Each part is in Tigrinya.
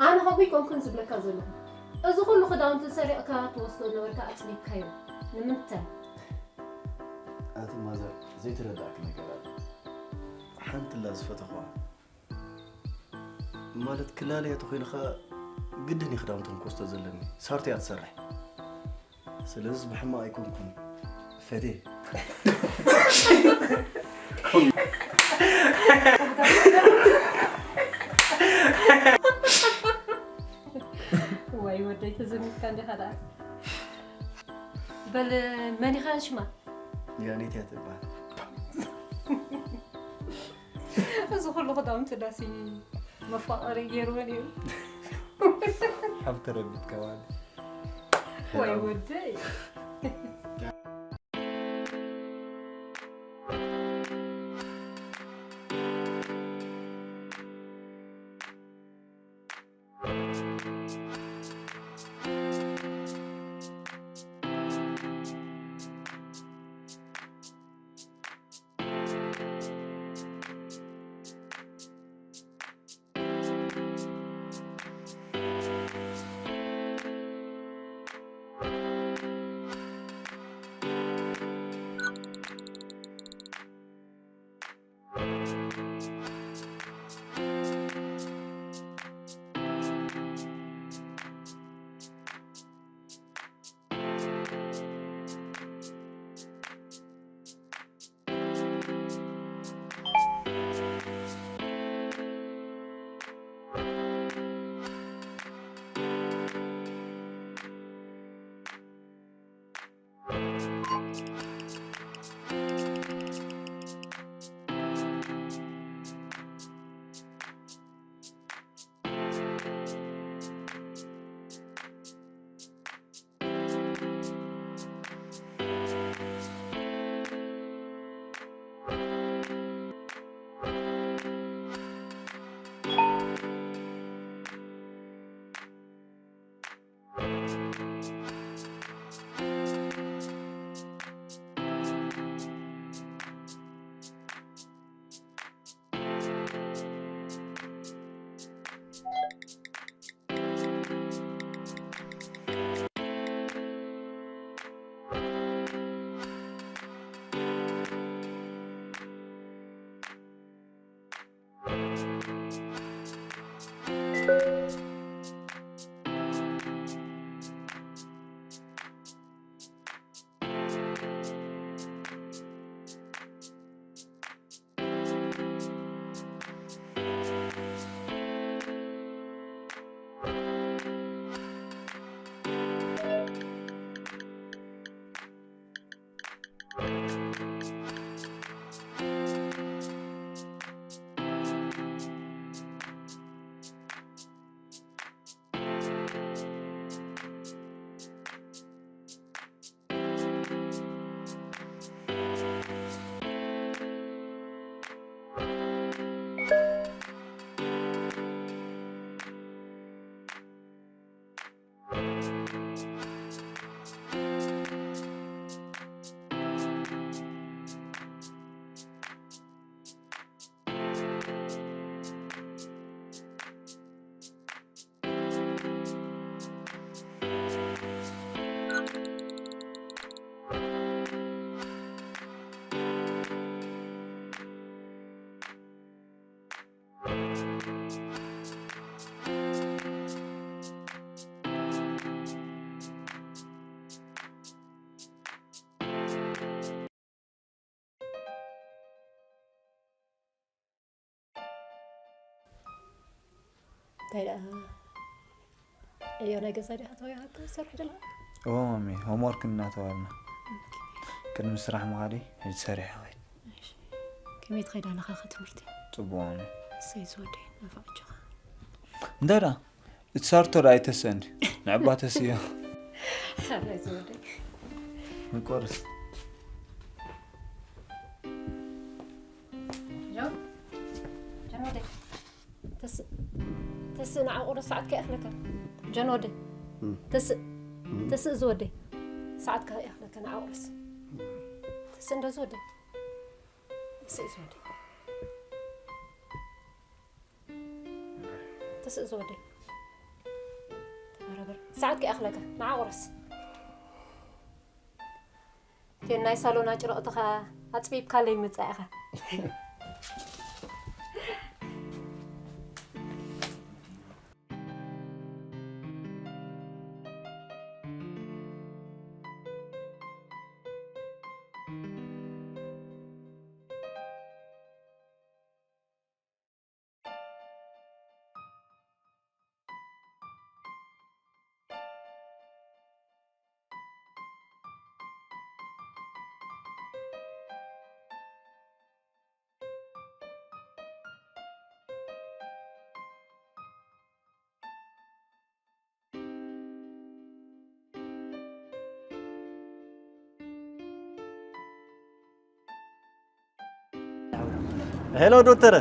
ኣነ ከምኡ ኣይኮንኩን ዝብለካ ዘለኹ። እዚ ኩሉ ክዳውንቲ ሰሪቕካ ትወስዶ ነበርካ ኣጽቢብካዮ። ንምንታይ? ኣቲ ማዘር ዘይተረዳእኪ ነገር ኣሎ። ሓንቲ ላ ዝፈተኽዋ ማለት ክላለያ ተኾይንኻ ግድን እዩ ክዳውንቲ ክንኮስቶ ዘለኒ። ሳርቶ እያ ትሰርሕ። ስለዚ ብሕማቕ ኣይኮንኩን። ፈቴ። ወይ ወደይ ተዘሚትካ እንዲኻ ደኣ። በል መን ኢኻ ሽማ? ያኔት እያ ትበሃል። እዚ ኩሉ ክዳውንቲ ዳሲ መፋቐሪ ገይርወን እዩ። ሓብ ተረቢትካ ማለት ወይ ወደይ። እንታይ ደኣ ዕዮ ናይ ገዛ ዲኻ ተባሂኻ ትሰርሕ ዘለኻ? እዎ ማሚ፣ ሆምወርክ እናተባልና ቅድሚ ስራሕ ምኻደይ ሕጂ ሰሪሐ ኸይድ። ከመይ ትኸይድ ኣለኻ ከ ትምህርቲ? ጽቡቕ ማሚ። እሰይ ዝወደይ፣ መፋቕጆኻ። እንታይ ደኣ እቲ ሳርቶ ደኣ ኣይተስእን ድዩ? ንዕባ ተስእዮ። ሓራይ ዝወደይ። ምቆርስ ጆ፣ ጆን ወደይ። ተስእ፣ ተስእ ንዓ ቁርስ ሰዓት ከይኣኽለካ። ጆን ወደይ። ተስእ፣ ተስእ ዝወደይ። ሰዓት ከይኣኽለካ ንዓ ቁርስ። ተስእ እንዶ ዝወደይ። ተስእ ዝወደይ። ተስእ ዝወደይ። ሰዓት ከይኣኽለካ ንዓ ቁረስ። እተን ናይ ሳሎን ኣጭርቕትኻ ኣጽቢብካለይ ምጻእ ኢኻ። ሄሎ ዶክተር።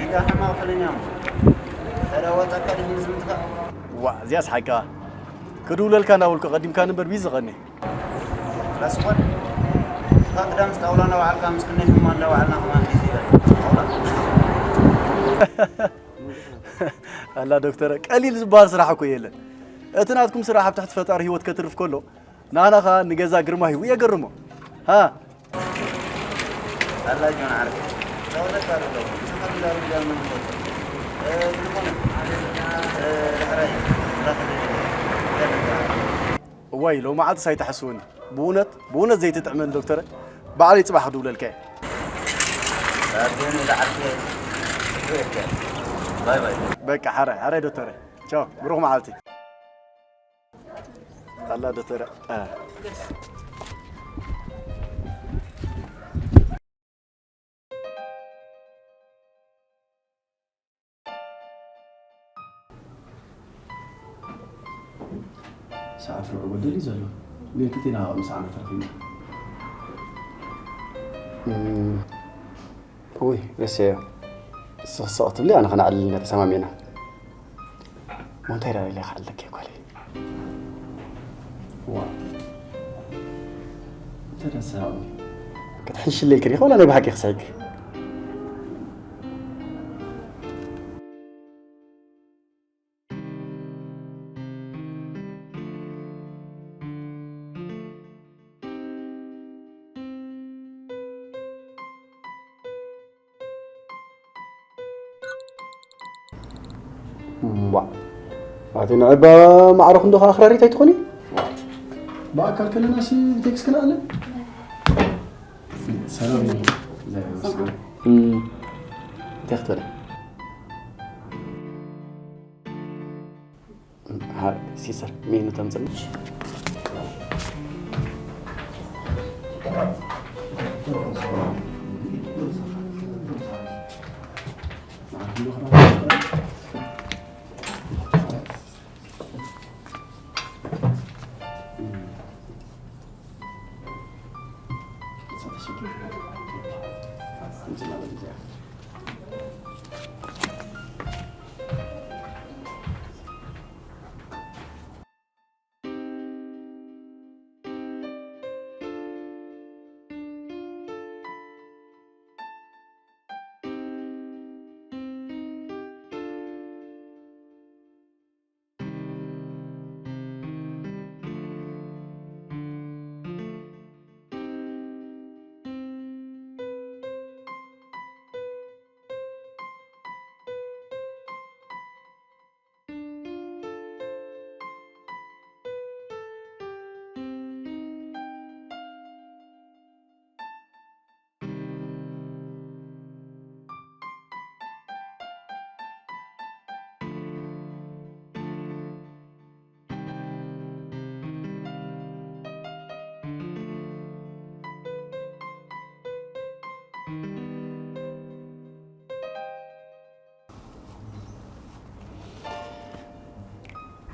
ኢዳ ሕማቕ ፈለኛ እሞ። ተለወጠካ ድዩ ዝምትኻ? ዋ፣ እዚኣስ ሓቃ። ክድውለልካ እናበልኩ ቀዲምካ ንበር ቢዚ ኸኒ። ራስኾን፣ እታ ቅዳም ስጣውላ እናወዓልካ ምስ ክንደይ ሕሙማን እናወዓልና ከማን ቢዚ ይበል። ኣላ ዶክተር፣ ቀሊል ዝበሃል ስራሕ እኮ የለን። እቲ ናትኩም ስራሕ ኣብ ትሕቲ ፈጣሪ ህይወት ከትርፍ ከሎ፣ ናህና ኸኣ ንገዛ ግርማ ሂቡ የገርሞ። ሃ? ኣላ ጆን ዓርኪ፣ ጸወታ ኣሎ። ንስኻ ትዛረብ ዳርመን ይወጽእ። እ፣ ብዝኾነ፣ እ፣ ዳሕራይ፣ ራኸብ ይደለ። እዋይ፣ ሎማዓልትስ ኣይትሓስወኒ። ብእውነት፣ ብእውነት ዘይትጥዕመኒ ዶክተረ። ባዕለይ ጽባሕ ክድውለልካ እየ። ኣዴን ወደ ዓርኪ፣ ባይ ባይ። በቃ፣ ሓራይ፣ ሓራይ ዶክተረ። ቻው፣ ብሩኽ መዓልቲ። ኣላ ዶክተረ። እ። ሰዓት ርብዒ ጎደል እዩ ዘሎ። ግን ክልቴና ምሳዕና ተረኺብና። እም፣ ውይ፣ ረስዐዮ። ንስኺ ስቕ ክትብሊ ኣነ ክነዕልል ኢና ተሰማሚዕና። እሞ እንታይ ደኣ ኢለ ክዓልለኪ እየ ጓለይ። ዋ። እንታይ ደኣ ሰላም። ክትሕሽለይ ኢልኪ ዲኺ ዋላ ናይ ብሓቂ ክስሕቂ? እምቧ። ኣቲ ንዕባ ማዕረ ክንዶ ከኣ ኣኽራሪት ኣይትኾኒ? ብኣካል ከለናሲ ብቴክስት ክንኣለን። ሰላም እዩ። እም፣ እንታይ ክትበለ? ሃ፣ ሲስተር፣ ሜኑ ተምጽልሽ?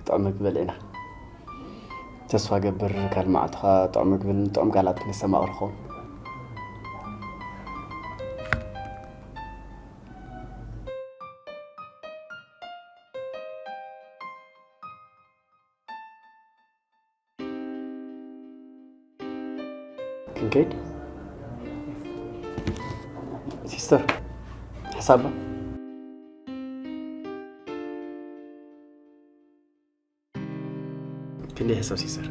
ጥዑም ምግቢ በሊዕና። ተስፋ ገብር ካልእ መዓልቲ ኸኣ ጥዑም ምግብን ጥዑም ቃላትን ነስተማቕር ንኸውን። ክንከይድ? ሲስተር፣ ሕሳባ? ክንደይ ሕሰብ ሲሰር?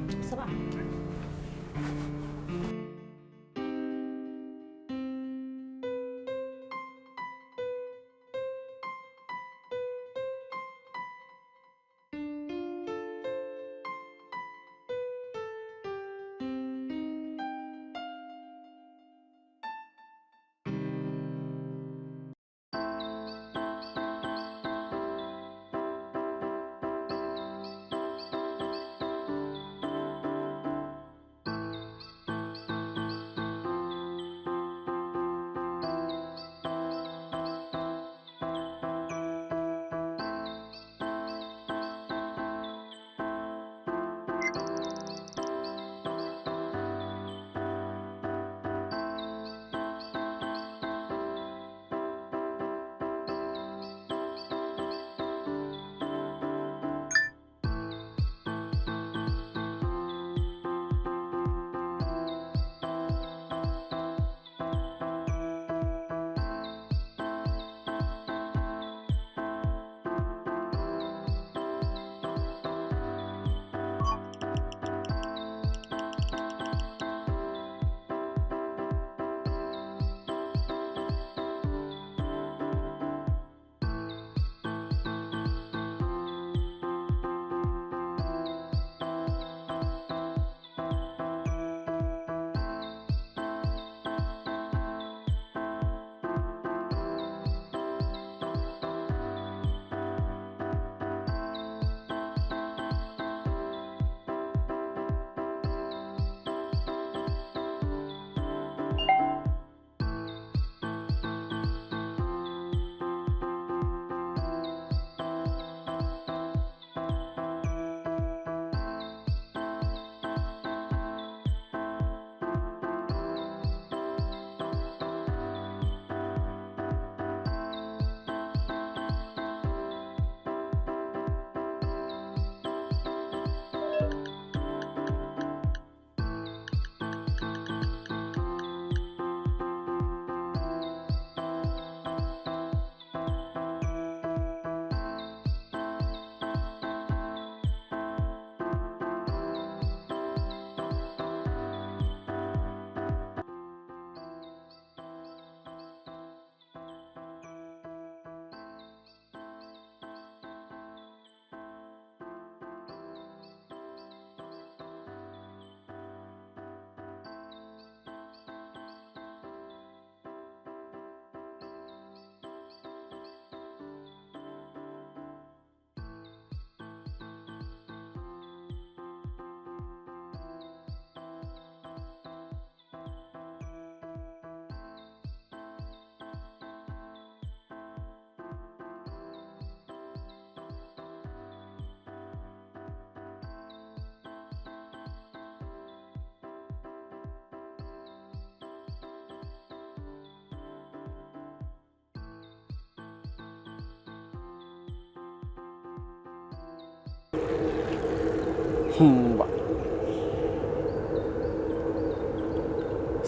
እምባ።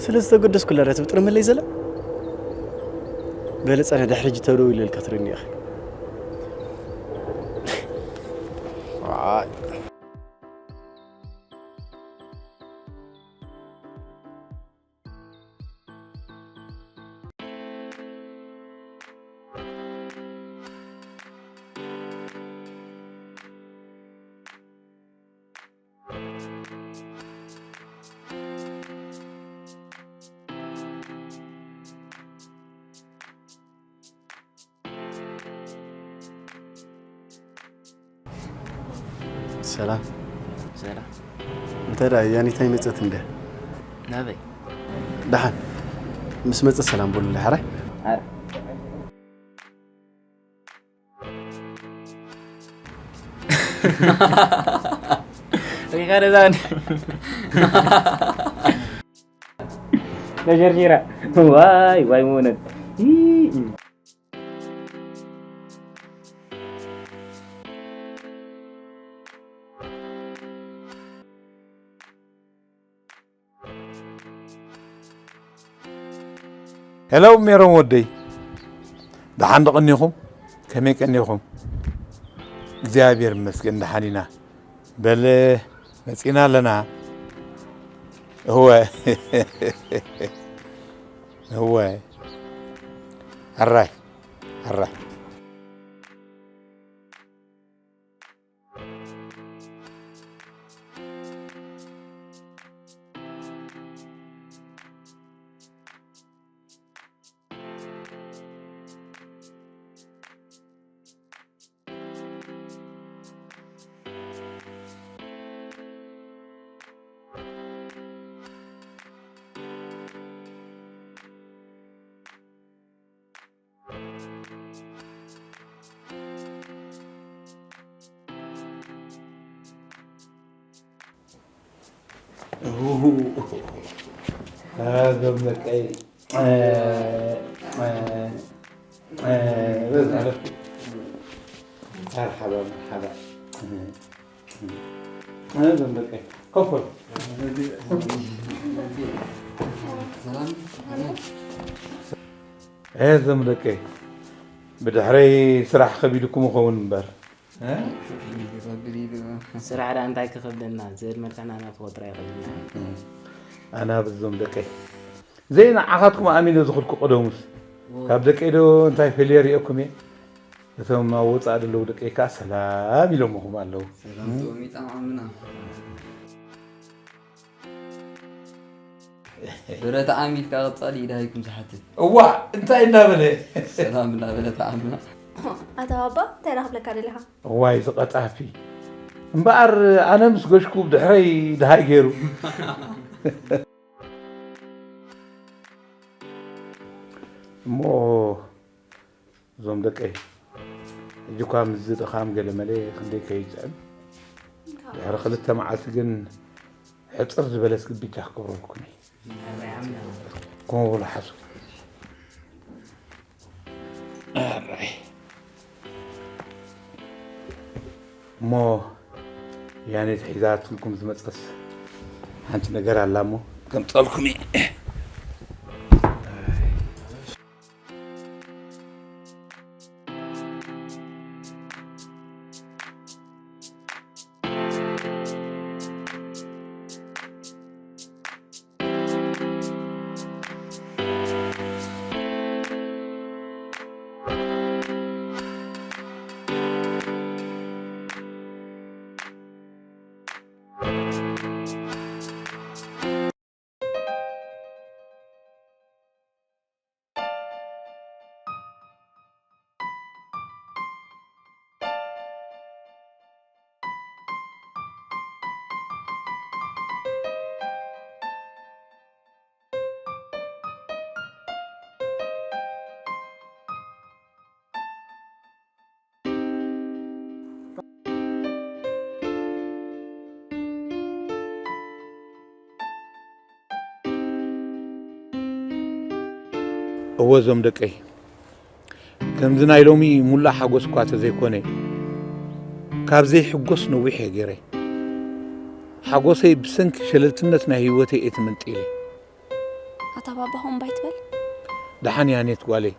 ስለ ዝተገደስኩላ ዳ ትብጥርመለይ ዘላ? በለ ጸነ ድሕሪ ሕጂ ተደው ኢለልካ ትረኒ ኢኻ። ዋይ። ሰላም። ሰላም። እንታይ ደኣ ያኒት ኣይመጸት እንደ? ናበይ? ደሓን። ምስ መጸ ሰላም በሉለይ፣ ሓራይ? ሓራይ። ሪኻ ደዛ እንዲ? ተሸርሺራ። ዋይ፣ ዋይ፣ መውነት። ይ-፣ ሄሎ ሜሮን ወደይ፣ ደሓን ዶ ቀኒኹም? ከመይ ቀኒኹም? እግዚኣብሔር ይመስገን ደሓን ኢና። በለ መጺና ኣለና። እወ። እወ። ኣራይ። ኣራይ። እሁ፣ አ፣ እዞም ደቀይ፣ አ፣ አ፣ አ፣ በዛ፣ መርሓባ፣ መርሓባ። አ፣ እዞም ደቀይ፣ ኮፍ በሉ። ሰላም። አ፣ እዞም ደቀይ፣ ብድሕረይ ስራሕ ከቢድኩም ይኸውን እምበር። እ? ስራሕ ደኣ እንታይ ክኸብደና፣ ዘልመድካና ናብ ተፈጥሮ ኣይኸብድና። ኣና ብዞም ደቀይ፣ ዘይ ንዓኻትኩም ኣሚነ ዝኽድኩ ቀደሙስ፣ ካብ ደቀይ ዶ እንታይ ፈልየ ሪኦኩም እየ? እቶም ኣብ ወጻኢ ዘለዉ ደቀይ ከኣ ሰላም ኢሎምኹም ኣለዉ። ሰላም ጥዑም ይጠዓምና። ብረታ ዓሚልካ ቀጻሊ ኢዳይኩም ዝሓትት። እዋ፣ እንታይ እናበለ? ሰላም እናበለ ተዓምና። ኣታ ባባ፣ እንታይ ኢና ክብለካ ደሊኻ? እዋይ፣ ዝቐጣፊ። እምበኣር፣ ኣነ ምስ ገሽኩ ብድሕረይ ድሃይ ገይሩ። እሞ፣ እዞም ደቀይ፣ ሕጂ እኳ ምስዚ ድኻም ገለመለ ክንደይ ከይጽዕም፣ ድሕሪ ክልተ መዓልቲ ግን ሕጽር ዝበለት ግብጃ ክገብረልኩም እየ። ከምኡ በሉ ሓሱ። ኣራይ። እሞ ያኔት ሒዛትልኩም ዝመጸስ ሓንቲ ነገር ኣላ እሞ ከምጸልኩም እየ። እወ፣ እዞም ደቀይ፣ ከምዚ ናይ ሎሚ ሙላእ ሓጎስ እኳ ተዘይኮነ፣ ካብ ዘይሕጎስ ነዊሕ እየ ገይረ። ሓጎሰይ ብሰንኪ ሸለልትነት ናይ ህይወተይ እየ ተመንጢለ። ኣታ ባባ፣ ከምኡ እምባ ኣይትበል። ደሓን ያኔት ጓለይ፣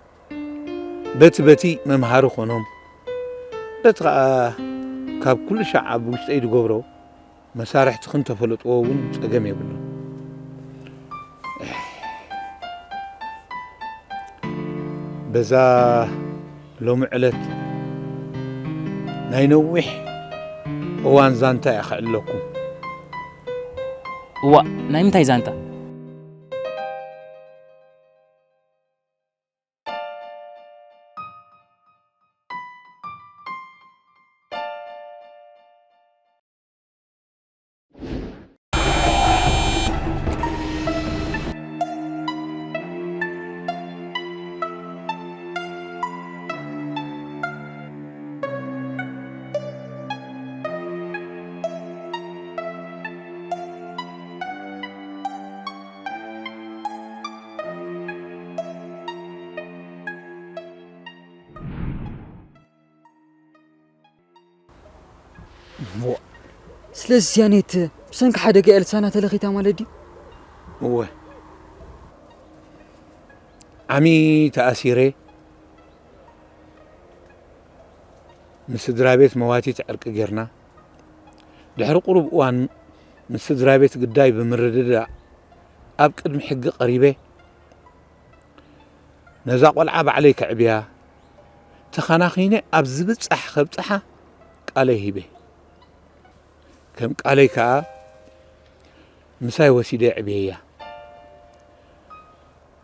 በቲ በቲ መምሃሪ ኮኖም፣ በቲ ኸኣ ካብ ኩሉ ሻዕ ኣብ ውሽጠይ ዝገብሮ መሳርሕትኽን ተፈለጥዎ እውን ጸገም የብሉን። በዛ ሎሚ ዕለት ናይ ነዊሕ እዋን ዛንታ እያ ከዕልለኩም። እዋእ፣ ናይ ምንታይ ዛንታ? እሞ፣ ስለዚ ያኔት ብሰንኪ ሓደጋ እያ ልሳና ተለኺታ ማለት ድዩ? እወ። ዓሚ ተኣሲረ፣ ምስ ስድራ ቤት መዋቲት ዕርቂ ጌርና። ድሕሪ ቁሩብ እዋን ምስ ስድራ ቤት ግዳይ ብምርድዳእ ኣብ ቅድሚ ሕጊ ቀሪበ ነዛ ቆልዓ ባዕለይ ከዕብያ ተኸናኺነ ኣብ ዝብጻሕ ከብጽሓ ቃለይ ሂበ። ከም ቃለይ ከኣ ምሳይ ወሲደ ኣዕብየያ።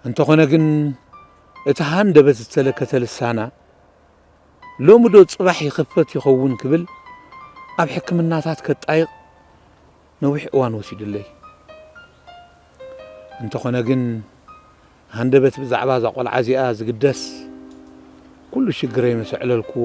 እንተኾነ ግን እቲ ሃንደበት ዝተለከተ ልሳና ሎሚ ዶ ጽባሕ ይኽፈት ይኸውን ክብል ኣብ ሕክምናታት ከጣይቕ ነዊሕ እዋን ወሲዱለይ። እንተኾነ ግን ሃንደበት ብዛዕባ እዛ ቆልዓ እዚኣ ዝግደስ ኩሉ ሽግረይ ምስ ኣዕለልክዎ፣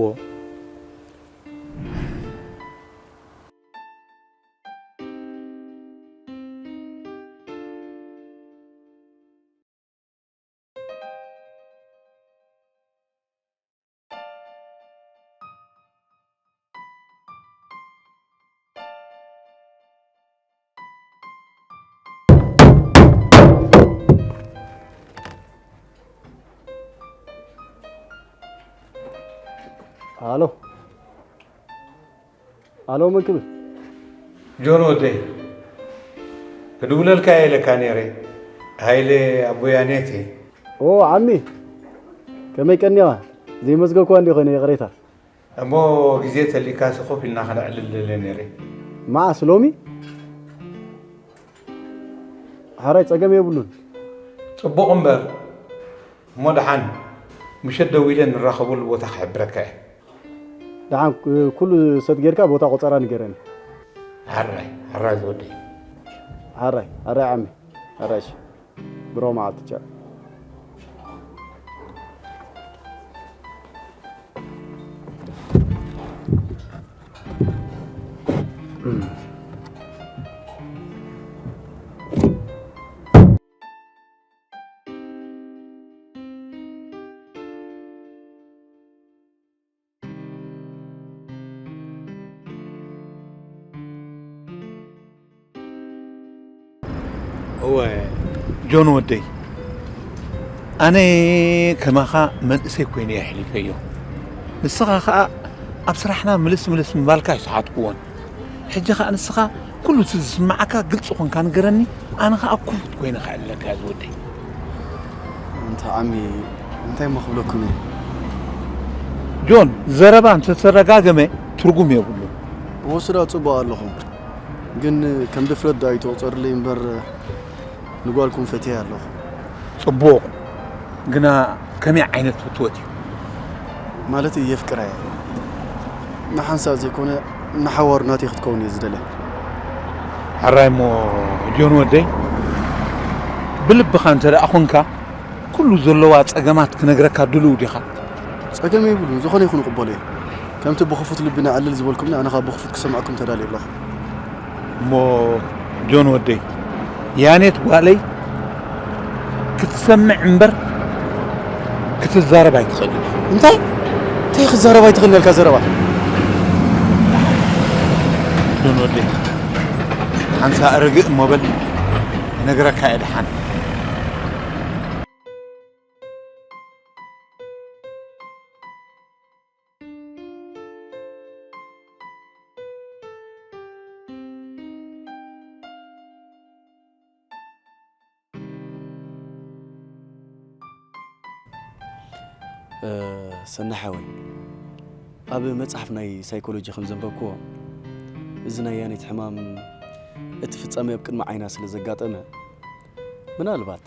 ኣሎ። ኣሎ፣ መን ክብል? ጆን ወደይ፣ ክድውለልካ እየ ኢለካ ነይረ። ሃይለ ኣቦ ያኔት እየ። ኦ፣ ዓሚ፣ ከመይ ቀኒኻ? ዘይመዝገብኩዋ እንዲ ኮይነ፣ ይቕሬታ። እሞ ግዜ ተሊካሲ ኮፍ ኢልና ከነዕልል ደልየ ነይረ። መዓስ፣ ሎሚ? ሓራይ ጸገም የብሉን። ጽቡቕ እምበር፣ እሞ ደሓን ምሸት ደዊለ ንራኸበሉ ቦታ ክሕብረካ እየ። ደሓን ኩሉ ሰት ጌርካ ቦታ ቆጸራ ንገረኒ። ሓራይ፣ ሓራይ ዝወደይ። ሓራይ፣ ሓራይ ዓሚ፣ ሓራይ እሺ። ብሮ መዓልቲ ቻው። እወ ጆን ወደይ፣ ኣነ ከማኻ መንእሰይ ኮይነ እየ ኣሕሊፈዮ። ንስኻ ኸኣ ኣብ ስራሕና ምልስ ምልስ ምባልካ ኣይሰሓትኩዎን። ሕጂ ኸኣ ንስኻ ኩሉ እቲ ዝስምዓካ ግልጺ ኾንካ ንገረኒ፣ ኣነ ኸኣ ክፉት ኮይነ ከዕልለካ እየ ዝወደይ። ኣንታ ዓሚ፣ እንታይ እሞ ክብለኩም እየ? ጆን፣ ዘረባ እንተተረጋገመ ትርጉም የብሉን። ወስዳ ጽቡቕ ኣለኹም፣ ግን ከም ድፍረት ዶ ኣይትቑጸርለይ እምበር ንጓልኩም ፈትየ ኣለኹ። ጽቡቕ፣ ግና ከመይ ዓይነት ፍትወት እዩ? ማለት የፍቅራ እየ። ንሓንሳእ ዘይኮነ ንሓዋሩ ናተይ ክትከውን እየ ዝደለ። ሕራይ እሞ ጆን ወደይ፣ ብልብኻ እንተ ደኣ ኾንካ፣ ኩሉ ዘለዋ ጸገማት ክነግረካ ድልው ዲኻ? ጸገም የብሉን፣ ዝኾነ ይኹን እቕበሎ እየ። ከምቲ ብኽፉት ልቢ ንዕልል ዝበልኩምኒ፣ ኣነ ኸኣ ብኽፉት ክሰምዐኩም ተዳልየ ኣለኹ። እሞ ጆን ወደይ፣ ያኔት ጓለይ ክትሰምዕ እምበር ክትዛረብ ኣይትኽእልን። እንታይ? እንታይ ክዛረብ ኣይትኽእልን ያልካ ዘረባ? ጆን ወደይ፣ ሓንሳእ ርግእ እሞ በል፣ ክነግረካ እየ ደሓን። እ፣ ሰኒ ሓወይ፣ ኣብ መጽሓፍ ናይ ሳይኮሎጂ ከም ዘንበብክዎ፣ እዚ ናይ ያኔት ሕማም እቲ ፍጻሜ ኣብ ቅድሚ ዓይና ስለ ዘጋጠመ፣ ምናልባት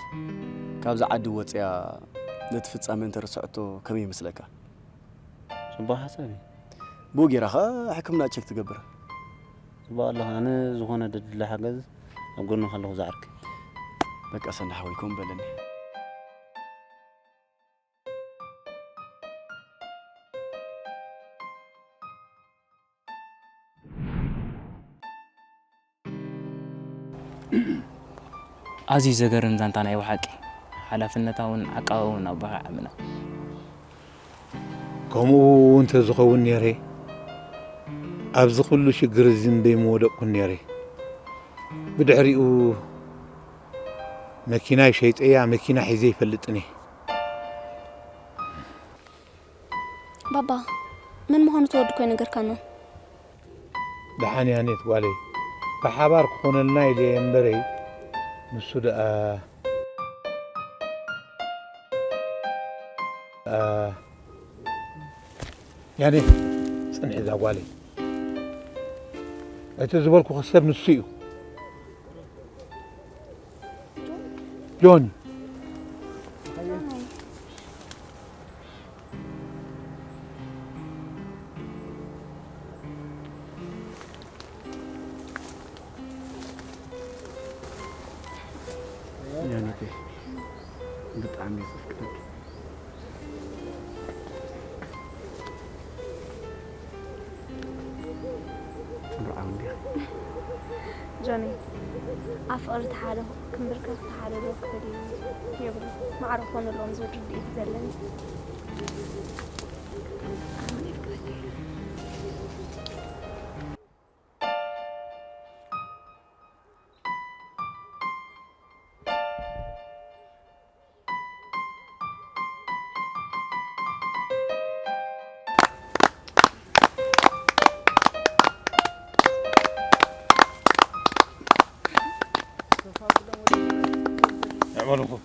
ካብዛ ዓዲ ወጽያ ነቲ ፍጻሜ እንተረስዐቶ ከመይ ይመስለካ? ጽቡቕ ሓሳብ እዩ። ብኡ ጌራ ኸኣ ሕክምና ቸክ ትገብር። ጽቡቕ ኣለኻ። ኣነ ዝኾነ ደድሊ ሓገዝ ኣብ ጎንኻ ኣለኹ ዝዓርከይ። በቃ ሰኒ ሓወይ፣ ከምኡ በለኒ። ኣዝዩ ዘገርም ዛንታ ናይ ብሓቂ። ሓላፍነታውን ዓቃባውን ኣቦኻ ዓምና። ከምኡ እውን ተዝኸውን ነይረ፣ ኣብዚ ኩሉ ሽግር እዚ እምበይ ምወደቕኩን ነይረ። ብድሕሪኡ መኪናይ ሸይጠያ፣ መኪና ሒዘ ይፈልጥን እየ። ባባ፣ መን ምዃኑ እቲ ወዲ እኮ ኣይነገርካናን። ደሓን ያኔት ጓለይ፣ ብሓባር ክኾነልና ኢለ እየ እምበረይ፣ ንሱ ደኣ፣ ኣ፣ ያኔ፣ ጽንሒ እዛ ጓለይ። እቲ ዝበልኩኺ ሰብ ንሱ እዩ። ጆኒ። ያኒቴ፣ ብጣዕሚ እየ ዘፍቅረኪ። ርዓው እንዲያ። ጆኒ፣ ኣብ ፍቕሪ ተሓደ ክምብርከኽ ተሓደ ዶ ክብል የብሉ። ማዕረ ኮነ ኣለዎም ዝብል ርድኢት ዘለኒ። ኣሁን የፍቅረካ የለን። ኣዕመሉ ኮፉ።